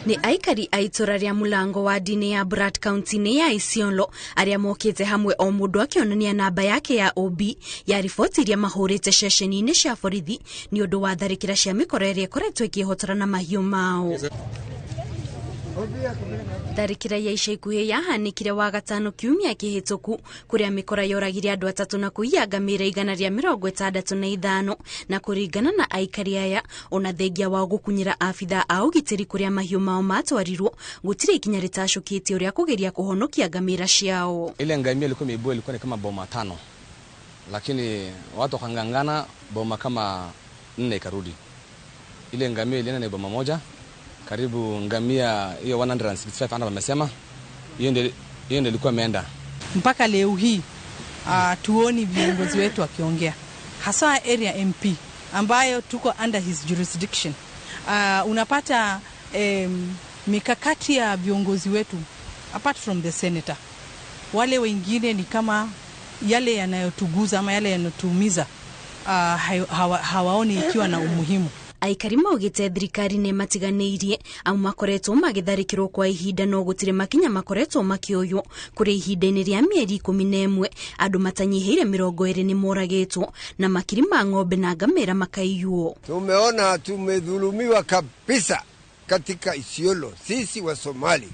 Nĩ aikari a itũra rĩa Mulango wa ndini ya Brad kaunti-inĩ ya Isiolo arĩa mokĩte hamwe o mũndũ akĩonania namba yake ya OB ya riboti iria mahũrĩte ceceni-inĩ cia borithi nĩ ũndũ wa tharĩkĩra cia mĩkora ĩrĩa ĩkoretwo ĩkĩhotora na mahiũ mao. Tharĩkĩra ya ica ikuhĩ yahanĩkire Wagatano kiumia kĩhĩtũku kũrĩa mĩkora yoragire andũ atatũ na kũiya ngamĩra 165, na kũringana na aikari aya, ona thengia wao gũkunyĩra abithaa a ũgitĩri kũrĩa mahiũ mao matwarirwo, gũtirĩ ikinya rĩtacũkĩtio rĩa kũgeria kũhonokia ngamĩra ciao. Ile ngamia ilikuwa imeibua ilikuwa ni kama boma 5, lakini watu wakangangana, boma kama 4 ikarudi. Ile ngamia ilienda ni boma 1, karibu ngamia hiyo 165 ana wamesema hiyo ndio ilikuwa imeenda. Mpaka leo hii tuoni viongozi wetu wakiongea, hasa area MP ambayo tuko under his jurisdiction. Unapata mikakati ya viongozi wetu apart from the senator, wale wengine ni kama yale yanayotuguza ama yale yanayotuumiza, hawaoni ikiwa na umuhimu. Aikari maugĩte thirikari nĩ matiganĩirie amu makoretwo magĩtharĩkĩrwo kwa ihinda no gũtirĩ makinya makoretwo makĩoywo. Kũrĩ ihinda-inĩ rĩa mĩeri 11 andũ matanyihĩire 20 nĩ moragĩtwo na makiri ma ng'ombe na ngamĩra makaiywo. Tumeona tumedhulumiwa kabisa katika Isiolo sisi wa Somali.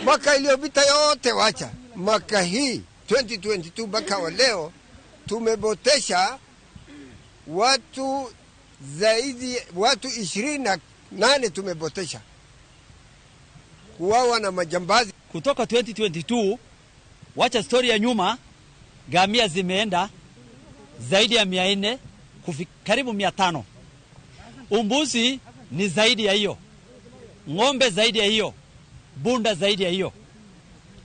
Mwaka iliyopita yote, wacha mwaka hii 2022 mpaka wa leo tumebotesha watu zaidi, watu 28 tumebotesha kuwawa na majambazi. Kutoka 2022, wacha story ya nyuma, ngamia zimeenda zaidi ya 400, karibu 500. Umbuzi ni zaidi ya hiyo, ng'ombe zaidi ya hiyo, bunda zaidi ya hiyo.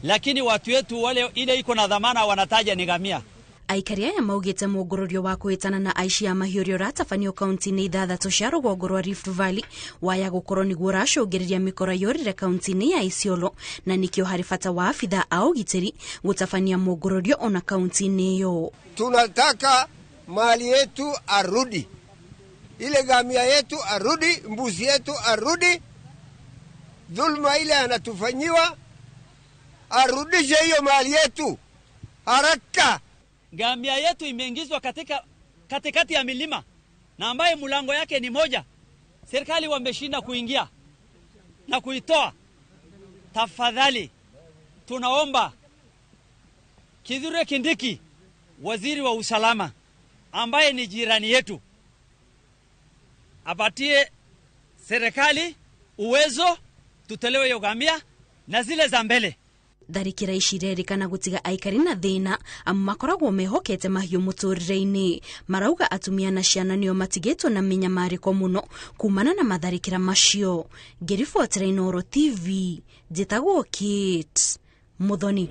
Lakini watu wetu wale ile iko na dhamana wanataja ni ngamia. Aikari aya maugĩte mũngũrũrio wa kũhĩtana na aici a mahiũ ũrĩa ũratabanio kaunti-inĩ 6 cia rũgongo rwa Rift Valley waya gũkorwo nĩguo ũracũngĩrĩria mĩkora yũrĩre kaunti-inĩ ya Isiolo, na nĩkĩo harĩ bata wa abithaa a ũgitĩri gũtabania mũngũrũrio ona kaunti-inĩ ĩyo. Tunataka mali yetu arudi, ile ngamia yetu arudi, mbuzi yetu arudi. Dhulma ile anatufanyiwa, arudishe hiyo mali yetu haraka. Ngamia yetu imeingizwa katika katikati ya milima na ambaye mlango yake ni moja. Serikali wameshinda kuingia na kuitoa. Tafadhali tunaomba Kithure Kindiki, waziri wa usalama ambaye ni jirani yetu, apatie serikali uwezo tutolewe hiyo ngamia na zile za mbele. Tharĩkĩra ici irerĩkana gũtiga aikari na thĩna amu makoragwo mehokete mahiũ mũtũrĩre-inĩ. Marauga atumia na ciana nĩo matigĩtwo na mĩnyamarĩko mũno kumana na matharĩkĩra macio. Ngĩribotera Inooro TV, njĩtagwo Kate Muthoni.